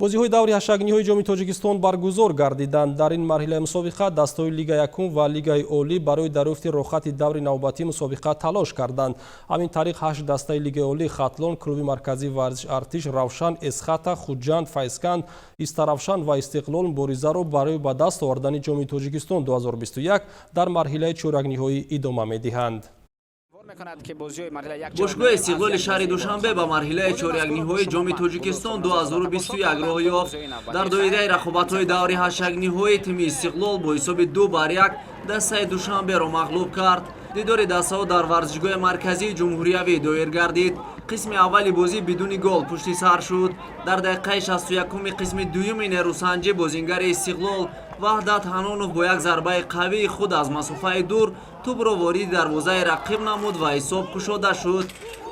Бозиҳои даври ҳаштякниҳои Ҷоми Тоҷикистон баргузор гардиданд. Дар ин марҳилаи мусобиқа дастаҳои Лига якум ва Лигаи олӣ барои дарёфти роҳхати даври навбатии мусобиқа талош карданд. Ҳамин тариқ, ҳашт дастаи Лигаи олӣ Хатлон, клуби марказии варзиш Артиш, Равшан, Эсхата, Хуҷанд, Файзканд, Истаравшан ва Истиқлол муборизаро барои ба даст овардани Ҷоми Тоҷикистон 2021 дар марҳилаи чорякниҳоӣ идома медиҳанд. Бошгоҳи Истиқлоли шаҳри Душанбе ба марҳилаи чорякниҳоии Ҷоми Тоҷикистон 2021 роҳ ёфт. Дар доираи рақобатҳои даври ҳаштякниҳоӣ тими Истиқлол бо ҳисоби 2-1 дастаи Душанберо мағлуб кард. Дидори дастаҳо дар варзишгоҳи марказии ҷумҳуриявӣ доир гардид. Қисми аввали бозӣ бидуни гол пушти сар шуд. Дар дақиқаи 61-уми қисми дуюми нерӯсанҷӣ бозингари Истиқлол Ваҳдат Ҳанонов бо як зарбаи қавии худ аз масофаи дур тӯбро вориди дарвозаи рақиб намуд ва ҳисоб кушода шуд.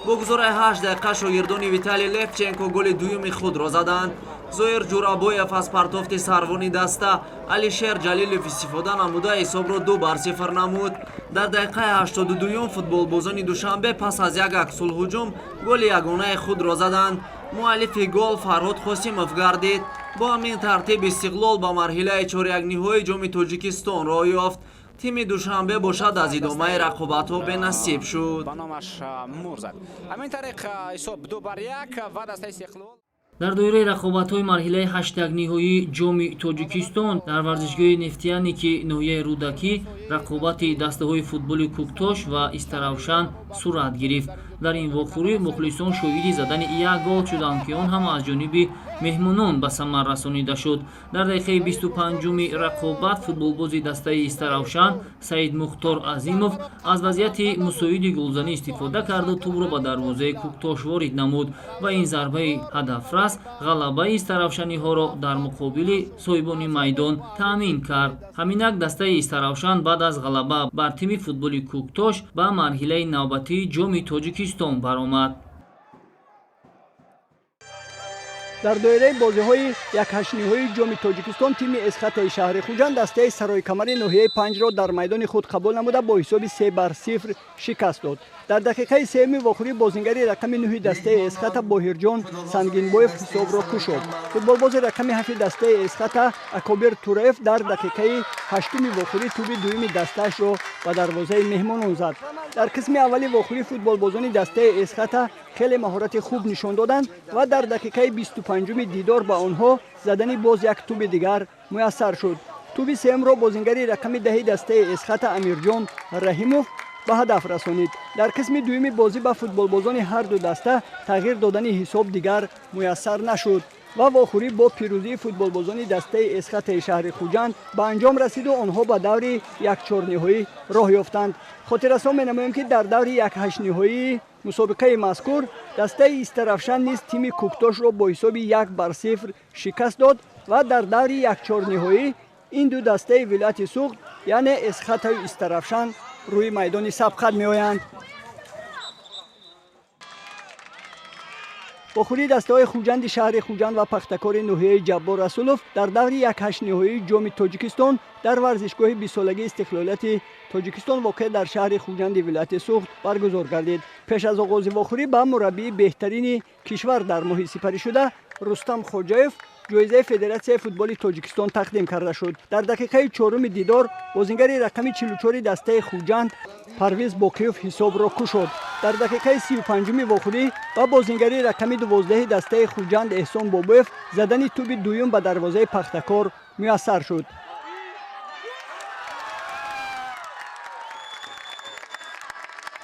Бо гузораи 8 дақиқа шогирдони Виталий Левченко голи дуюми худро заданд. Зоир Ҷурабоев аз партофти сарвони даста Алишер Ҷалилов истифода намуда, ҳисобро 2-0 намуд. Дар дақиқаи 82-юм футболбозони Душанбе пас аз як аксулҳуҷум голи ягонаи худро заданд. Муаллифи гол Фарҳод Қосимов гардид. Бо ҳамин тартиб Истиқлол ба марҳилаи чорякниҳои Ҷоми Тоҷикистон роҳ ёфт. Тими Душанбе бошад, аз идомаи рақобатҳо бенасиб шуд. Ба номаш мур зад. Ҳамин тариқ, ҳисоб 2-1 ва дастаи Истиқлол. Дар доираи рақобатҳои марҳилаи ҳаштякниҳоии Ҷоми Тоҷикистон дар варзишгоҳи Нефтяник и ноҳияи Рӯдакӣ рақобати дастаҳои футболи Кӯктош ва Истаравшан сурат гирифт. Дар ин вохӯрӣ мухлисон шоҳиди задани як гол шуданд, ки он ҳам аз ҷониби меҳмонон ба самар расонида шуд. Дар дақиқаи 25-уми рақобат футболбози дастаи Истаравшан Саидмухтор Азимов аз вазъияти мусоиди голзанӣ истифода карду тӯбро ба дарвозаи Кӯктош ворид намуд ва ин зарбаи ҳадафрас ғалабаи истаравшаниҳоро дар муқобили соҳибони майдон таъмин кард. Ҳаминак, дастаи Истаравшан баъд аз ғалаба бар тими футболи Кӯктош ба марҳилаи навбатии Ҷоми Тоҷикистон баромад. Дар доираи бозиҳои якҳаштниҳоии Ҷоми Тоҷикистон тими Эсхатаи шаҳри Хуҷанд дастаи Сарои Камари ноҳияи Панҷро дар майдони худ қабул намуда, бо ҳисоби 3-0 шикаст дод. Дар дақиқаи сеюми вохӯрӣ бозингари рақами нӯҳи дастаи Эсхата Боҳирҷон Сангинбоев ҳисобро кушод. Футболбози рақами ҳафти дастаи Эсхата Акобир Тураев дар дақиқаи ҳаштуми вохӯрӣ тӯби дуюми дастаашро ба дарвозаи меҳмонон зад. Дар қисми аввали вохӯрӣ футболбозони дастаи Эсхата хеле маҳорати хуб нишон доданд ва дар дақиқаи 25-уми дидор ба онҳо задани боз як тӯби дигар муяссар шуд. Тӯби сеюмро бозингари рақами 10-и дастаи Эсхата Амирҷон Раҳимов ба ҳадаф расонид. Дар қисми дуюми бозӣ ба футболбозони ҳарду даста тағйир додани ҳисоб дигар муяссар нашуд ва вохӯрӣ бо пирӯзии футболбозони дастаи Эсхатаи шаҳри Хуҷанд ба анҷом расиду онҳо ба даври якчорниҳоӣ роҳ ёфтанд. Хотиррасон менамоем, ки дар даври якҳаштниҳоии мусобиқаи мазкур дастаи Истаравшан низ тими Кӯктошро бо ҳисоби 1-0 шикаст дод ва дар даври якчорниҳоӣ ин ду дастаи вилояти Суғд, яъне Эсхатаю Истаравшан, рӯи майдони сабқат меоянд. Вохӯрии дастаҳои Хуҷанди шаҳри Хуҷанд ва Пахтакори ноҳияи Ҷаббор Расулов дар даври якҳаштниҳоии Ҷоми Тоҷикистон дар варзишгоҳи бистсолагии истиқлолияти Тоҷикистон, воқеъ дар шаҳри Хуҷанди вилояти Суғд, баргузор гардид. Пеш аз оғози вохӯрӣ ба мураббии беҳтарини кишвар дар моҳи сипаришуда Рустам Хоҷаев ҷоизаи Федератсияи футболи Тоҷикистон тақдим карда шуд. Дар дақиқаи чоруми дидор бозингари рақами 44-и дастаи Хуҷанд Парвиз Боқиев ҳисобро кушод. Дар дақиқаи 35-уми вохӯрӣ ба бозингари рақами 12-и дастаи Хуҷанд Эҳсон Бобоев задани тӯби дуюм ба дарвозаи Пахтакор муяссар шуд.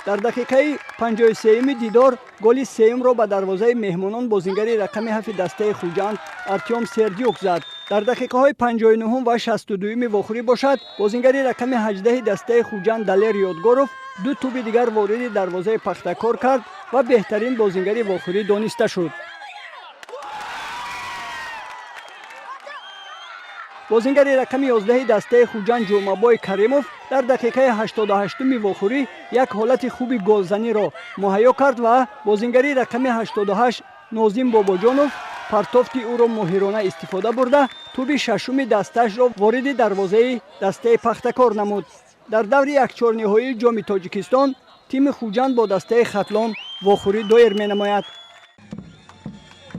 Дар дақиқаи 53-юми дидор голи сеюмро ба дарвозаи меҳмонон бозингари рақами ҳафти дастаи Хуҷанд Артём Сердюк зад. Дар дақиқаҳои 59-ум ва 62-юми вохӯрӣ бошад, бозингари рақами 18-и дастаи Хуҷанд Далер Ёдгоров ду тӯби дигар вориди дарвозаи Пахтакор кард ва беҳтарин бозингари вохӯрӣ дониста шуд. Бозингари рақами 11-и дастаи Хуҷанд Ҷумъабой Каримов дар дақиқаи 88-уми вохӯрӣ як ҳолати хуби голзаниро муҳайё кард ва бозингари рақами 88 Нозим Бобоҷонов партофти ӯро моҳирона истифода бурда, тӯби шашуми дастаашро вориди дарвозаи дастаи Пахтакор намуд. Дар даври якчорниҳоии Ҷоми Тоҷикистон тими Хуҷанд бо дастаи Хатлон вохӯрӣ доир менамояд.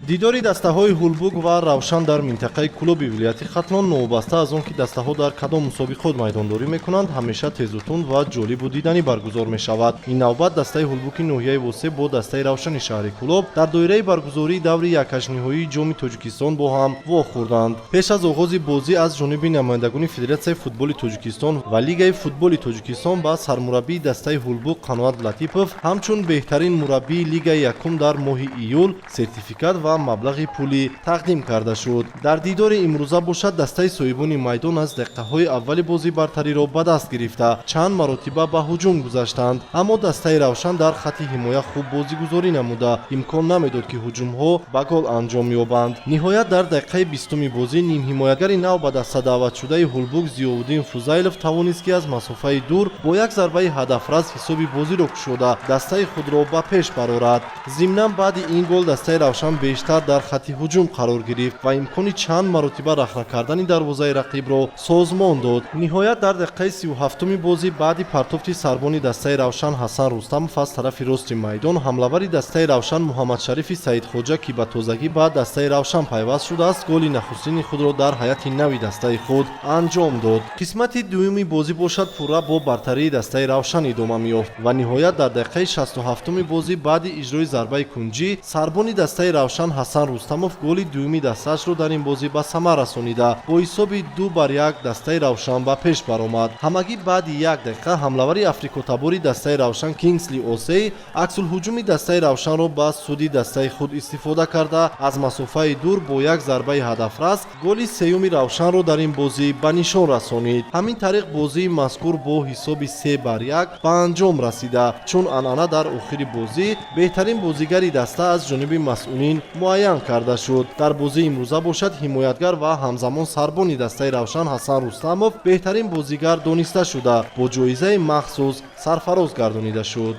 Дидори дастаҳои Ҳулбук ва Равшан дар минтақаи Кӯлоби вилояти Хатлон, новобаста аз он ки дастаҳо дар кадом мусобиқот майдондорӣ мекунанд, ҳамеша тезутунд ва ҷолибу диданӣ баргузор мешавад. Ин навбат дастаи Ҳулбуки ноҳияи Восеъ бо дастаи Равшани шаҳри Кӯлоб дар доираи баргузории даври якҳаштниҳоии Ҷоми Тоҷикистон бо ҳам вохӯрданд. Пеш аз оғози бозӣ аз ҷониби намояндагони Федератсияи футболи Тоҷикистон ва Лигаи футболи Тоҷикистон ба сармураббии дастаи Ҳулбук Қаноат Латипов ҳамчун беҳтарин мураббии Лигаи якум дар моҳи июл сертификат ва маблағи пулӣ тақдим карда шуд. Дар дидори имрӯза бошад, дастаи соҳибони майдон аз дақиқаҳои аввали бозӣ бартариро ба даст гирифта, чанд маротиба ба ҳуҷум гузаштанд, аммо дастаи Равшан дар хатти ҳимоя хуб бозигузорӣ намуда, имкон намедод, ки ҳуҷумҳо ба гол анҷом ёбанд. Ниҳоят, дар дақиқаи 20-уми бозӣ нимҳимоятгари нав ба даста даъватшудаи Ҳулбук Зиёвуддин Фузайлов тавонист, ки аз масофаи дур бо як зарбаи ҳадафрас ҳисоби бозиро кушода, дастаи худро ба пеш барорад. Зимнан, баъди ин гол дастаи Равшан бештар дар хатти ҳуҷум қарор гирифт ва имкони чанд маротиба рахна кардани дарвозаи рақибро созмон дод. Ниҳоят, дар дақиқаи 37-уми бозӣ баъди партофти сарбони дастаи Равшан Ҳасан Рустамов аз тарафи рости майдон, ҳамлавари дастаи Равшан Муҳаммадшарифи Саидхоҷа, ки ба тозагӣ ба дастаи Равшан пайваст шудааст, голи нахустини худро дар ҳайати нави дастаи худ анҷом дод. Қисмати дуюми бозӣ бошад, пурра бо бартарии дастаи Равшан идома меёфт ва ниҳоят дар дақиқаи 67-уми бозӣ баъди иҷрои зарбаи кунҷӣ сарбони дастаи Равшан Ҳасан Рустамов голи дуюми дастаашро дар ин бозӣ ба самар расонида, бо ҳисоби 2-1 дастаи Равшан ба пеш баромад. Ҳамагӣ баъди як дақиқа ҳамлавари африкотабори дастаи Равшан Кингсли Осей аксулҳуҷуми дастаи Равшанро ба суди дастаи худ истифода карда, аз масофаи дур бо як зарбаи ҳадафрас голи сеюми Равшанро дар ин бозӣ ба нишон расонид. Ҳамин тариқ, бозии мазкур бо ҳисоби 3-1 ба анҷом расида, чун анъана, дар охири бозӣ беҳтарин бозигари даста аз ҷониби масъулин муайян карда шуд. Дар бозии имрӯза бошад, ҳимоятгар ва ҳамзамон сарбони дастаи Равшан Ҳасан Рустамов беҳтарин бозигар дониста шуда, бо ҷоизаи махсус сарфароз гардонида шуд.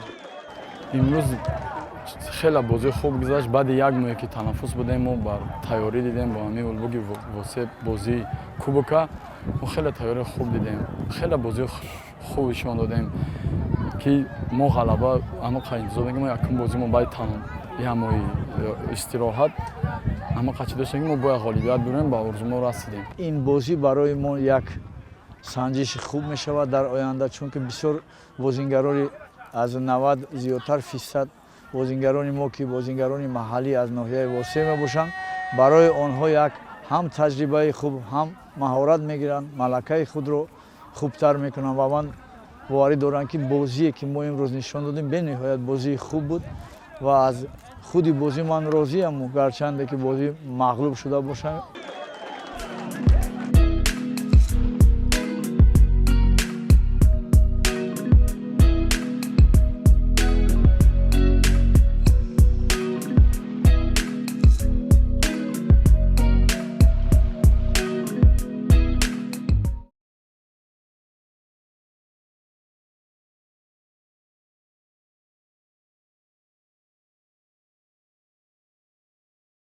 Имрӯз хеле бозии хуб гузашт. Баъди як моҳе ки танаффус будем, мо бар тайёрӣ дидем бо ҳамин Ҳулбуки Восеъ бозии кубока. Мо хеле тайёрии хуб дидем, хеле бозии хуб нишон додем, ки мо ғалаба ҳамақа интизор дорем. Мо якум бозӣ мо баъди як моҳи истироҳат ҳамақа чӣ доштем, ки мо бояд ғолибият бирем, ба орзу мо расидем. Ин бозӣ барои мо як санҷиши хуб мешавад дар оянда, чунки бисёр бозингарони аз 90 зиёдтар фисад бозингарони мо, ки бозингарони маҳаллӣ аз ноҳияи Восеъ мебошанд, барои онҳо як ҳам таҷрибаи хуб, ҳам маҳорат мегиранд, малакаи худро хубтар мекунанд. Ва ман боварӣ дорам, ки бозие ки мо имрӯз нишон додем, бениҳоят бозии хуб буд ва аз худи бозӣ ман розиам, гарчанде ки бозӣ мағлуб шуда бошам.